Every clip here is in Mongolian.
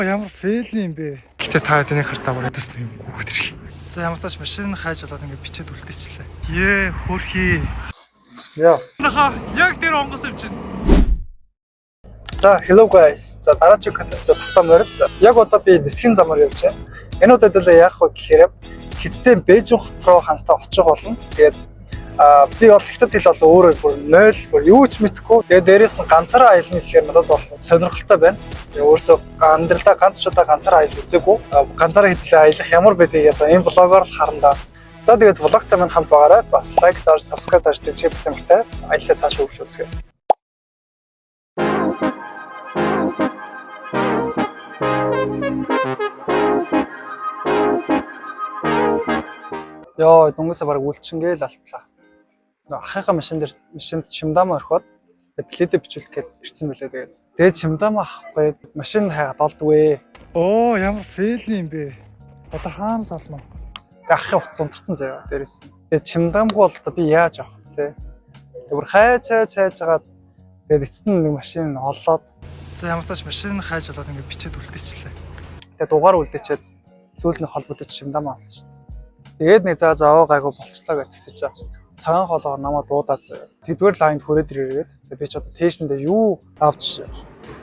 Ямар fail юм бэ? Гэтэ та эднийг хартаа бүр өдөс нэг юм гүхт ирэх. За ямар тач машин хайж болоод ингэ бичээд үлдээчлээ. Ее хөрхий. Яа. Наха яг тэр онгоц юм чинь. За hello guys. За дараагийн контентод тавтан морил. Яг одоо би нисхийн замаар явж байна. Энэ удаад л яах вэ гэхээр хэцтэй Бээжин хот руу хантаа очих болно. Тэгээд би бол хятад хэл бол өөрөө бүр 0 бүр юу ч мэдэхгүй. Тэгээд дээрэс нь ганцаараа аялна гэхээр надад бол сонирхолтой байна. Тэгээд өөрөөсөө амьдралдаа ганц ч удаа ганцаараа аялж үзээгүй. Ганцаараа хэдүүлээ аялах ямар байдгийг одоо энэ vlog оор л харна да. За тэгээд vlog той маань хамт байгаарай. Бас like доор, subscribe дарж дэмжих битэмхтэй. Аяллаа цааш үргэлжлүүлсгээ. Йоо, дүнгээсээ бараг үлчингээл алтлаа. Нөө ахыхаа машин дээр машинд чимдама орхиод тэгээд пледэ бичүүлэх гээд ирсэн мөлий тэгээд. Тэгээд чимдама авахгүй машин хайгаад олдгүй. Оо ямар fail юм бэ? Одоо хаана солно? Тэгээд ахын утас унтарсан заяа дээрэс нь. Тэгээд чимдамгүй бол одоо би яаж авах вэ? Тэгээд бүр хайж хайж хайж хагаад тэгээд эцэст нь нэг машин олоод За ямар тач машин хайж болоод ингэ бичээд үлдээчлээ. тэгээд дугаар үлдээчээд сүүлд нь холбогдож чимдама авлаа шүү дээ. Тэгээд нэг за за оо гайгүй болчлоо гэж тэгсэж чаа. Цагаан хоолоогоор намайг дуудаад заяа. Тэдгээр лайнд хүрээд ирээгээд тэгээд би ч одоо тээшэндээ юу авч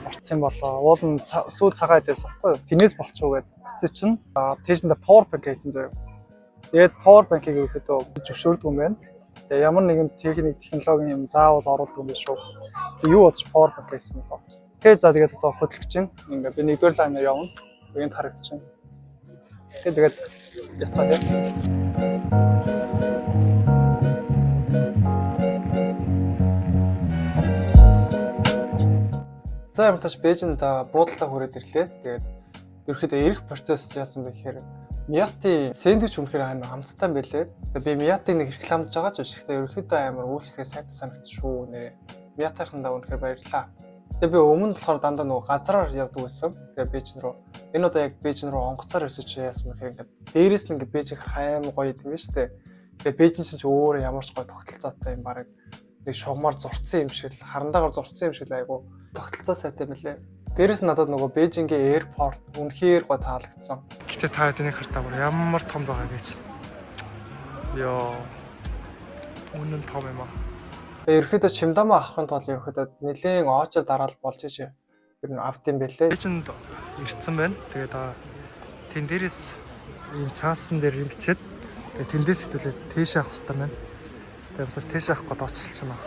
орцсон болоо. Уул нь сүүл цагаан идээс баггүй юу? Тинээс болчихоо гэд очив чинь тээшэндээ power bank хийсэн заяа. Тэгээд power bank-ийг ерөөхдөө зөвшөөрдөг юм байна. Тэгээд ямар нэгэн техник технологийн юм заавал оруулдаг юм биш үү? Тэгээд юу бодож power bank хийсэн болоо. Тэгээд за тэгээд одоо хөдөлгөж чинь. Ингээ би нэгдүгээр лайнаар явна. Энд харагдчихэв. Тэгээд яцгаа тийм. За ямар тач Бээжинд буудлаа хүрээд ирлээ. Тэгээд ерөөхдөө ирэх процесс яасан бэ гэхээр Миати сэндвич үнэхээр амар амттай юм байлээ. Тэгээд би Миатыг нэг рекламдж байгаа ч биш. Гэхдээ ерөөхдөө амар үйлчлэгээ сайтай санагдсан шүү нэрээ. Миатынхандаа үнэхээр баярлалаа. Тэгээд би өмнө нь болохоор дандаа нөгөө газраар явдаг байсан. Тэгээд Бээжин рүү энэ удаа яг Бээжин рүү онгоцоор ирсэн чи яасан бэ гэхээр ингээд дээрээс нь ингээд Бээжин харах амар гоё юм байна шүү дээ. Тэгээд Бээжин чинь ч өөрөө ямар ч гоё тогтолцоотой юм бараг нэг шугамар зурцсан юм шиг л харандаагаар зурцсан юм шиг л айгу тогтолцоо сайтай юм лээ. Дээрээс нь надад нөгөө Бээжингийн airport үнэхээр гоё таалагдсан. Гэтэ та эднийг хартаа бүр ямар том байгаа гэж. Йоо. Үнэн том юм аа. Тэгээ ерөөхдөө чимдамаа авахын тулд ерөөхдөө нэлээн оочор дараал болж иж ер нь авд юм бэлээ. Бээжинд ирсэн байна. Тэгээд тэн дээрээс ийм цаасан дээр юм бичээд тэгээд тэндээс хэдүүлээд тээшээ авах хэрэгтэй байна. Тэгээд бас тээшээ авах гээд очилчихно.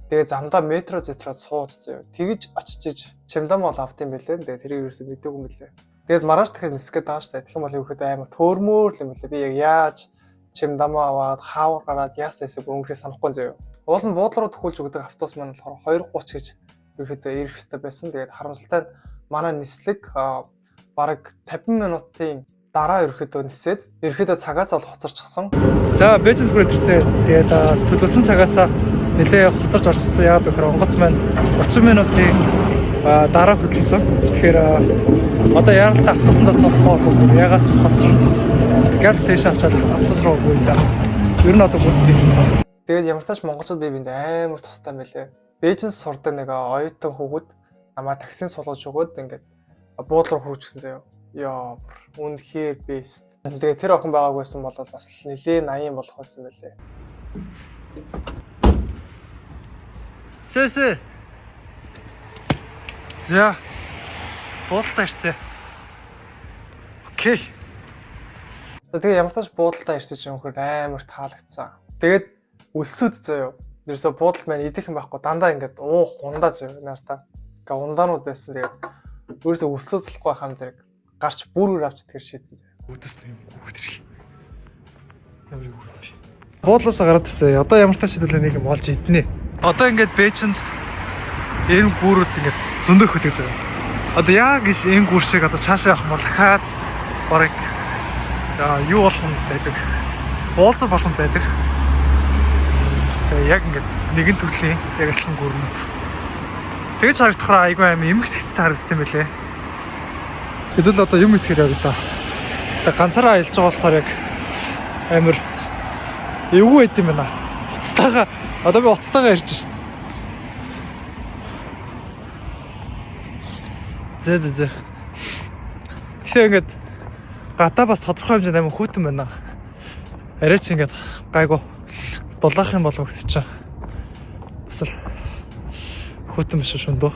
Тэгээ замдаа метро зетрод сууж заяа. Тэгж очиж иж чимдам бол авд юм бэлээ. Тэгээ тэрийг ерөөсөө мэдээгүй юм бэлээ. Тэгээд маргааш дахиж нисэх гээд байгаа штэ. Тэгэх юм бол ерөөхдөө амар төөрмөр л юм бэлээ. Би яг яаж чимдамаа аваад хаавар гараад яасан эсэ бүр үнэхээр санахгүй заяа. Уул нь буудлын руу төхүүлж өгдөг автобус маань болохоор 2:30 гэж ерөөхдөө ирэх ёстой байсан. Тэгээд харамсалтай нь манай нислэг бараг 50 минутын дараа ерөөхдөө нисээд ерөөхдөө цагаас ол хоцорчихсон. За Бээжинд хүрээд ирсэн. Тэгээд төлөвлөсөн цагаасаа нэлээ хоцорж орчихсон. Яагаад гэхээр онгоц маань 30 минутын дараа хөдөлсөн. Тэгэхээр одоо яаралтай автобусандаа суух бол ягаад ч хоцор. Газ тийш авчаад автобус руу үгүй да. Ер нь одоо бүсдэг. Тэгээд ямар тач монголчууд бие биэнд амар тустай мэлээ. Бээжинд сурдаг нэг оюутан хүүхэд намаа таксин суулгаж өгөөд ингээд буудлын руу хүрч гисэн заяа. Йоо, бүр үнэхээр best. Тэгээд тэр охин байгаагүйсэн бол бас нэлээ 80 болох байсан мэлээ. Сэсэ. За. Буудалдаа ирсэн. Окей. За тэгээ ямар тач буудалдаа ирсэн чинь үнэхээр амар таалагдсан. Тэгээд өлсөд заяа. Ерөөсө буудалд маань идэх юм байхгүй дандаа ингээд уух ундаа заяа нартаа. Ингээ ундаанууд байсан. Тэгээд өөрөөсө өлсөд болохгүй хам зэрэг гарч бүр өөр авч идэхэр шийдсэн заяа. Өдөс нэг юм гүхт ирэх. Ямар юм бэ? Буудлаасаа гараад ирсэн. Одоо ямар тач хэдүүлээ нэг юм олж иднэ. Одоо ингээд Бээжинд энэ гүүрүүд ингээд зөндөх хөтөг заяа. Одоо яг иш энэ гүүр шиг одоо цаашаа явах юм бол дахиад барыг юу болох юм байдаг. Уулзах болох юм байдаг. Тэгээ яг ингээд нэгэн төрлийн яг адилхан гүрнүүд. Тэгэж харагдахаар айгүй аим эмх зэгцтэй харагдсан юм байлээ. Хэдүүл одоо юм итгэхэр явъя да. Тэгээ ганцаараа аялж байгаа болохоор яг амар эвгүй байт юм байна. Уцтайгаа одоо би уцтайгаа ирж шít. Зэ зэ зэ. Тэгэхээр ингээд гадаа бас тодорхой хэмжээнд амар хүйтэн байна. Арай ч ингээд гайгүй дулаах юм болов гэсэн чинь бас л хүйтэн биш шөндөө.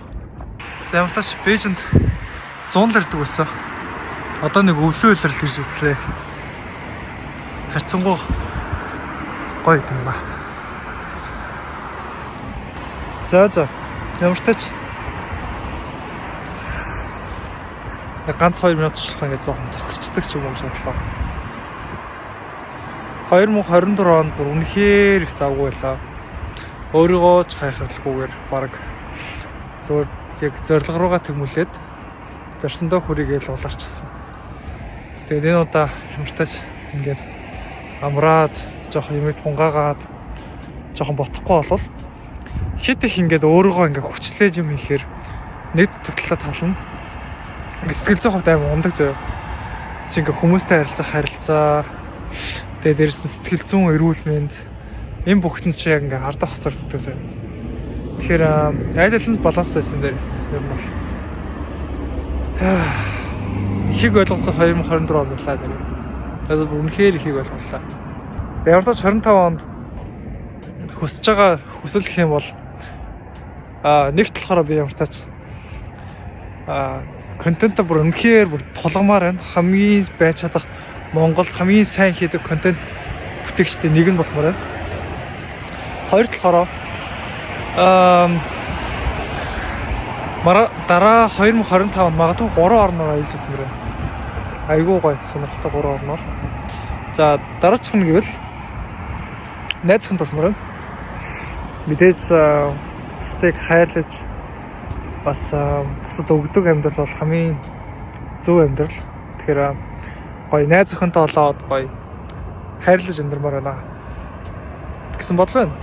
За ямар тач Бээжинд 100 л ирдэг байсан. Одоо нэг өвлөө илрэл гэж үзлээ. Харьцангуй гоё юм ба. За за. Ямар тач нэг ганц 2 минут туршлах ингээд жоохон зогсчдаг ч юм уу шодлоо. 2024 онд бүр үнэхээр их завгүй байлаа. Өөрийгөө ч хайхралгүйгээр баг зүгээр яг зорилго руугаа тэмүүлээд зорсондоо хүрийгээл улаарчихсан. Тэгээд энэ удаа ямар тач ингээд амраад жоохон юмыг хунгаагаад жоохон ботхгүй болвол хит их ингээд өөрийгөө ингээд хүчлээж юм хийхээр нэг талаа тална. Ингээд сэтгэл зүйн хувьд амар ундаг заяа. Чи ингээд хүмүүстэй харилцах харилцаа, тэгээд дээрээс нь сэтгэл зүйн эрүүл мэнд энэ бүхт нь чи яг ингээд ардах хоцрогддог заяа. Тэгэхээр аль аль нь баланс байсан дээр ер нь бол ихийг ойлгосон 2024 он байлаа нэр. Тэгээд бүр үнэхээр ихийг ойлголоо. Тэгээд ямар ч 25 онд хүсэж байгаа хүсэл гэх юм бол нэг талаараа би ямар тач контентоо бүр үнэхээр бүр тулгамаар байна. Хамгийн байж чадах Монголд хамгийн сайн хийдэг контент бүтээгчдийн нэг нь болмоор байна. Хоёр талаараа дараа 2025 онд магадгүй 3 орноор аялж үзмээр байна. Айгүй гоё сонирхолтой 3 орноор. За дараачих нь гэвэл найз охин толмоор байна. Мэдээж бусдыг хайрлаж бас бусад өгдөг амьдрал бол хамгийн зөв амьдрал. Тэгэхээр гоё найз охинтой болоод гоё хайрлаж амьдрмаар байна гэсэн бодол байна.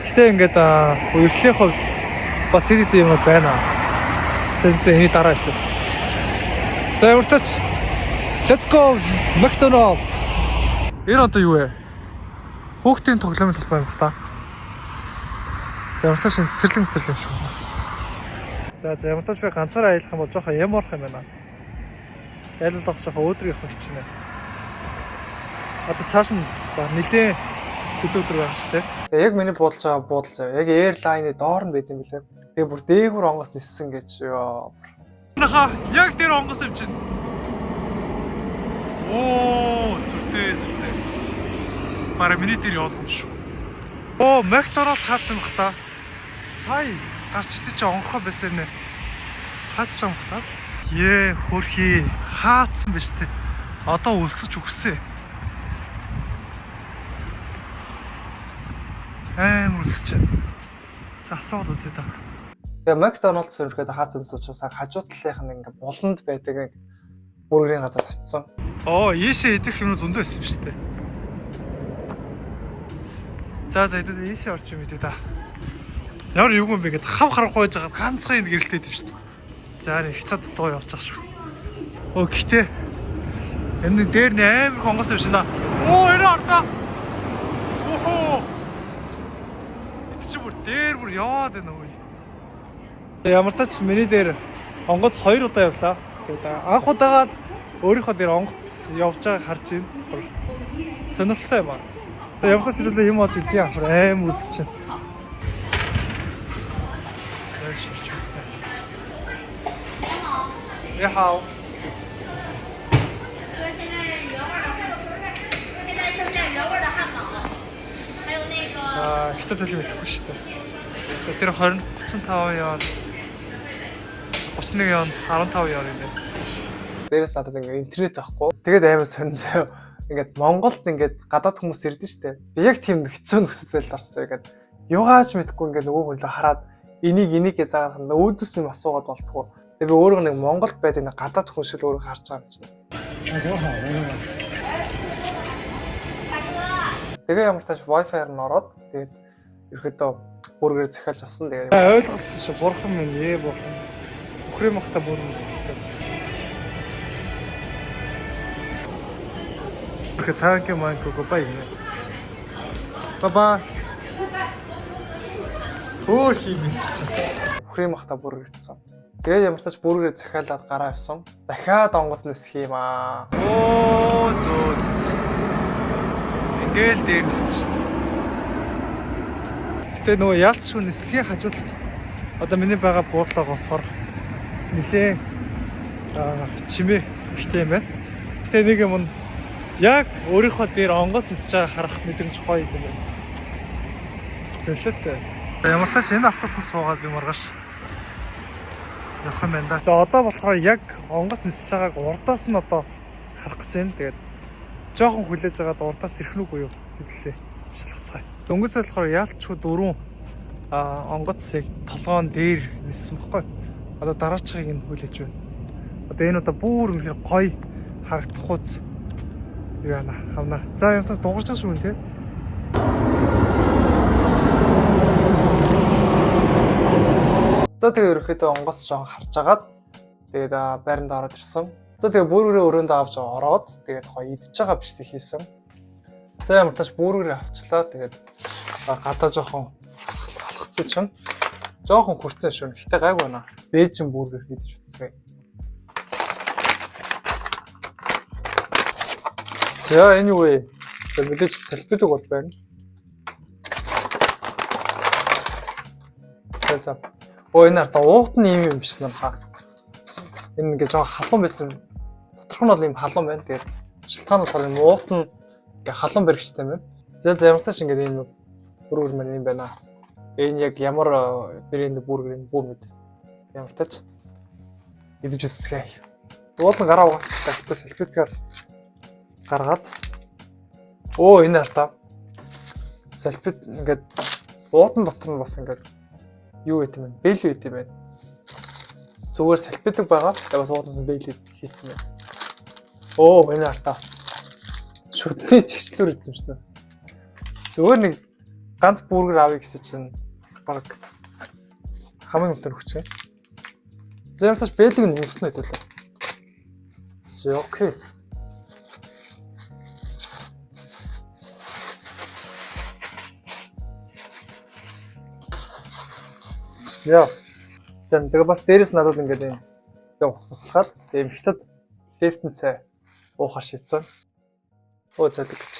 Гэтэ ингээд үерхлийн хувьд бас хэд хэдэн юмуд байна. За энэ дараа хэлье. За ямар тач let's go McDonald. Энэ одоо юу вэ? Хүүхдийн тоглоомын талбай юм л та. За ямар тач энэ цэцэрлэг юм шиг. За ямар тач би ганцаараа аялах юм бол жоохон ямарх юм байна. Аялал авах жоохон өдөр явах хичнээн. Одоо цааш нь нэлээд хэд өдөр байгаа шүү дээ. Тэгээ яг миний буудалж байгаа буудал заяа. Яг airline-ы доор нь байт юм билээ. Тэгээ бүр дээгүүр онгоц ниссэн гэж ёо. Наха яг дээр онгоц юм чинь. Оо, сүртэй сүртэй. Бараг миний дээр яваад юм шүү. Оо, McDonald хаацсан бах та. Сая гарч ирсэн чи онгорхоо байсан юм нэ. Хаацсан бах та. Ее, хөрхи хаацсан биш тэ. Одоо өлсөж үхсэн. Амар өлсөж. За асууад үзье та. Тэгээ McDonald's ерөнхийдөө хаацсан юмс учраас хажуу талынх нь ингээ буланд байдаг нэг бургерийн газар очсон. Оо, ийшээ идэх юм зөндөө байсан шүү дээ. За за идэх ийшээ орч юм идэ та. Ямар юу юм бэ гэд хав харахгүй байж байгаад ганцхан энэ гэрэлтэй идэв шүү дээ. За нэг хятад дуу явж байгаа шүү. Оо гэхдээ энэ дээр нь амар хонгос юм шиг наа. Оо энэ ардаа. Охоо. Энд чи бүр дээр бүр яваад байна өө. Ямар тач миний дээр онгоц 2 удаа явлаа. Тэгээд анх удаага л өөрийнхөө дээр онгоц явж байгааг харж байна. Бүр сонирхолтой юм аа. Тэгээд явахаас илүү юм олж ижээ ахвар аим үлсэж байна. 你好。说现在原味的，现在剩下原味的汉堡，还有那个。 За хятад хэл мэдэхгүй шүү дээ. За тэр 20 35 юан 31 юан 15 юан юм байна. Дээрээс надад ингээ интернет байхгүй. Тэгээд амар сонин заяа. Ингээд Монголд ингээд гадаад хүмүүс ирдэ штэ. Би яг тийм хэцүү нөхцөл байдалд орсон. Ингээд юугаач мэдэхгүй ингээд нөгөө хүн лөө хараад энийг гэж заагаад хандаа өөдөөс юм асуугаад болтгоо. Тэгээ би өөрөө нэг Монголд байдаг нэг гадаад хүн шиг л өөрөө харж байгаа юм чинь. Тэгээ ямар тач Wi-Fi-аар нь ороод тэгээд ерөөдөө бургер захиалж авсан. Тэгээд Ойлголцсон шүү. Бурхан минь ээ бурхан. Үхрийн махта бүр үлдээ. Окей, thank you man. Goodbye. Bye bye. Хөөх юм чи. Үхрийн махта бургер идсэн. Тэгээд ямар ч тач бургер захиалаад гараа явсан. Дахиад онгоц нисэх юм аа. Оо зөө зөө. Ингээл дээр нисэж шин. Гэтэ нөгөө ялц шүү нислэгийн хажууд одоо миний байгаа буудлага болохоор нилээн чимээ ихтэй юм байна. Гэтэ нэг юм нь яг өөрийнхөө дээр онгоц нисэж байгаа харах мэдрэмж гоё юм байна. Солиотой. Ямар тач энэ автобусаас суугаад би маргааш явах юм байна да. За одоо болохоор яг онгоц нисэж байгааг урдаас нь одоо харах гэж байна. Тэгээд жоохон хүлээж агаад урдаас ирэх нүггүй юу гэдлээ шалгацгаая. Дөнгөж сая болохоор яалчгүй дөрвөн онгоц яг толгоон дээр ниссэн бохгүй. Одоо дараачихыг нь хүлээж байна. Одоо энэ удаа бүр үнэхээр гоё харагдах хууц юу яана авна. За юм тас дуурж байгаа шүү нэ. За тэгээ ерөөхдөө онгоц жоон харж агаад тэгээд байранд ороод ирсэн. За тэгээ бүргэрээ өрөөндөө авч ороод тэгээд гоё идчихэж байгаа бичлэг хийсэн. За ямар тач бүргэрээ авчлаа. Тэгээд гадаа жоохон алхацсан чинь жоохон хүрцэн шүү. Гэтэ гайгүй байна. Бээжин бүргэр идэж үзсэн. За anyway, за мэдээж салбидаг бол байна. За за. Өө энэ арда уут нь ийм юм биш нэ хаа. Энэ ингээ жоохон халуун байсан. Доторх нь бол ийм халуун байна. Тэгээд шилтгаан болохоор ийм уут нь ингээ халуун бэрхштэй юм байна. За за ямар тач ингээ ийм бүргэр маань юм байна. Энэ яг ямар брэнд бүргэр юм бүү мэд. Ямар тач идэж үзцгээе. Уут нь гараа угаацтай. Салфеткаар гаргаад өө энэ арда салфет ингээд уутан дотор нь бас ингээд юу гэт юм бэ? Бэлэг гэт юм байна. Зүгээр салфетик байгаа. Тэгээ бас уутанд нь бэлэг хийцэн байна. Оо энэ арда бас шүдний чигчлүүр хийсэн юм шиг. Зүгээр нэг ганц бургер авъя гэсэн чинь баг хамгийн өндөр хүч. За ямар ч бэлэг нь нэмсэн үү төлөө. Окей. Яа. Тэгээ бас дээрэс надад ингээд юм тэгээ ус буслахад тэгээ хятад лефтэн цай уухаар шийдсэн. Өө цайлаг гэж.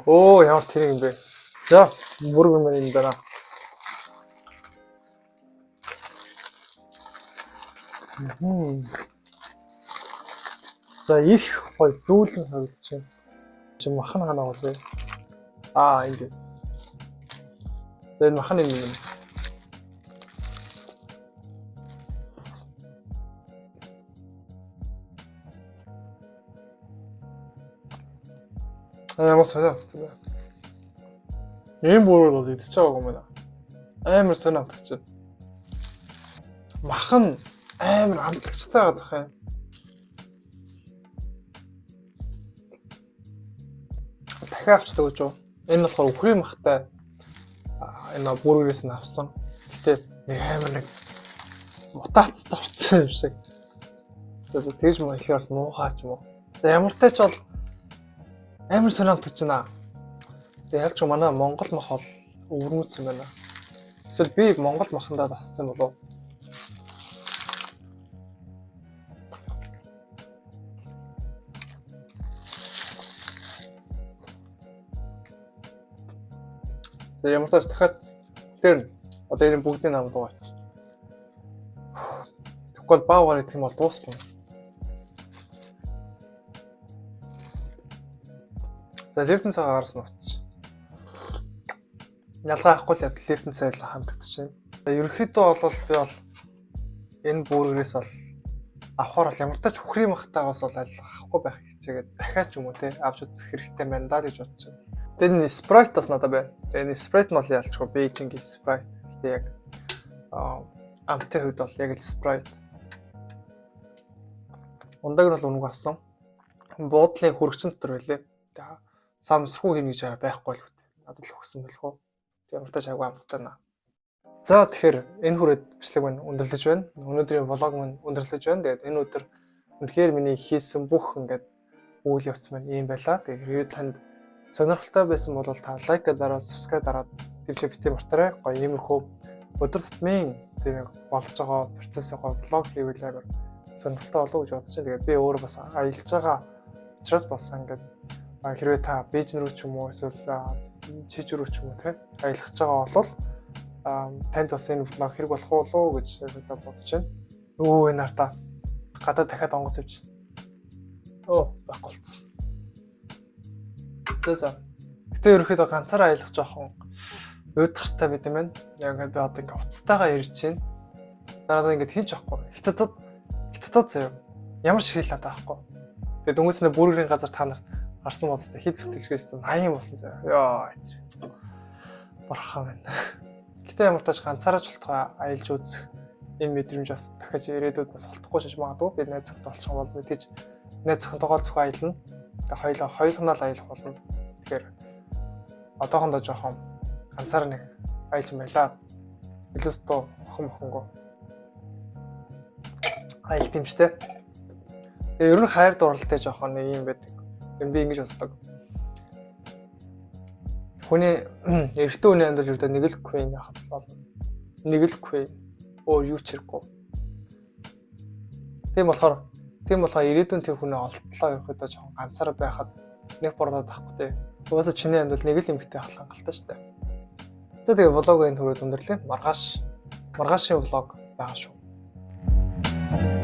Оо ямар тэрэг юм бэ. За бүргэр маань энэ байна. За их гоё зүүлэн харагдаж байна. Чи махан ханаа бол бэ? Аа энд. За энэ махан юм юм. Ямар сонио. Ийм бүрэл бол идчихэж байгаагүй юм байна. Амар сонио амтлагч. Махан амар амтлагчтай байгаа юм. Дахиад авчдаг гэж юу? Энэ болохоор үхрийн махтай энэ бүргэрээс нь авсан. Гэтэ нэг амар нэг мутацид орсон юм шиг. За тэгж мөн эхлэхээр бас муухай ч юм уу. За ямар ч тач бол амар сонио амтлагч байна. Тэгээ ялч манай Монгол мах бол өвөрмөцсөн байна. Эсвэл би Монгол махандаа дассан болов уу? Тэгээ ямар тач дахиад тэр одоо энэ бүгдийн нам дуугач. Тэгэхгүй бол баагаар идэх юм бол дуусна. За Левтен цагаа гарсан очиж. Ялгаа авахгүй л явдал Левтен цай л хамтагдчих байна. Ерөнхийдөө бол би бол энэ бүргэрээс бол авахар бол ямар тач үхрийн махтаагаас бол аль авахгүй байх хичээгээд дахиад ч юм уу те авч үзэх хэрэгтэй байна даа гэж бодож байна. Тэгээ энэ Sprite бас надад байна. Тэгээ энэ Sprite нь бол ялчгүй Beijing-ийн Sprite. Гэтэ яг амтын хувьд бол яг л Sprite. Ундаг нь бол үнэгүй авсан. Буудлын хөргөчн дотор байлээ. Тэгээ самсрхүү хийнэ гэж байхгүй л үү. Надад л өгсөн байлгүй. Тэг ямар тач айгүй амттай наа. За тэгэхээр энэ хүрээд бичлэг маань өндөрлөж байна. Өнөөдрийн влог маань өндөрлөж байна. Тэгээд энэ өдөр үнэхээр миний хийсэн бүх ингээд үйл явц маань ийм байлаа. Тэгээд хэрвээ танд сонирхолтой байсан бол та лайк дараад, subscribe дараад дэвшээ битгий мартаарай. Гоё иймэрхүү Өдөр тутмын тийм болж байгаа процессыг vlog хийвэл амар сонирхолтой болов уу гэж бодож байна. Тэгээд би өөрөө бас аялж байгаа учраас бас ингээд хэрвээ та Бээжин рүү ч юм уу, эсвэл Чиж рүү ч юм уу те аялах гэж байгаа бол танд бас энэ vlog хэрэг болох уу гэж одоо бодож байна. Өө, энэ хартаа гадаа дахиад онгоц явчихсан. Оо, байхгүй болцсон. За за. Гэтэ ерөөхдөө ганцаараа аялах жоохон уйдгартай байт юм байна. Яг ингээд би одоо ингээд уцтайгаа ярьж байна. Дараа нь ингээд хийж авахгүй. Хятадд хятадд заяа. Ямар ч шил надад авахгүй. Тэгээд дөнгөж бүргэрийн газар та нарт гарсан болцтой хэд сэтгэлгээсэн 80 болсон заяа. Йоо. Бурхан байна. Гэтэ ямар тач ганцаараа ч болтгой аялж үзэх энэ мэдрэмж бас дахиж ирээдүйд бас олдохгүй шиж магадгүй. Би найз охинтой олчих юм бол мэдээж найз охинтойгоо зөвхөн аялна. Тэгээ хоёулаа хоёулахнаа л аялах болно. Тэгэхээр одоохондоо жоохон ганцаар нэг аялж байлаа. Илүү дутуу охин мохонгоо аялт юм штэ. Тэгээ ер нь хайр дурлалтай жоохон нэг юм байдаг. Ер нь би ингэж боддог. Хүний эрэгтэй хүний амьдрал ердөө нэг л queen яхад болно. Нэг л queen, өөр юу ч хэрэггүй. Тийм болохоор ирээдүйн тэр хүнээ олтлоо ерөөдөө жоохон ганцаараа байхад нэг буруудаад байхгүй те. Угаасаа чиний амьдрал нэг л эмэгтэй хал хангалттай штэ. За, тэгээ vlog энэ түрээд өндөрлөө. Маргааш маргаашийн vlog байгаа шүү.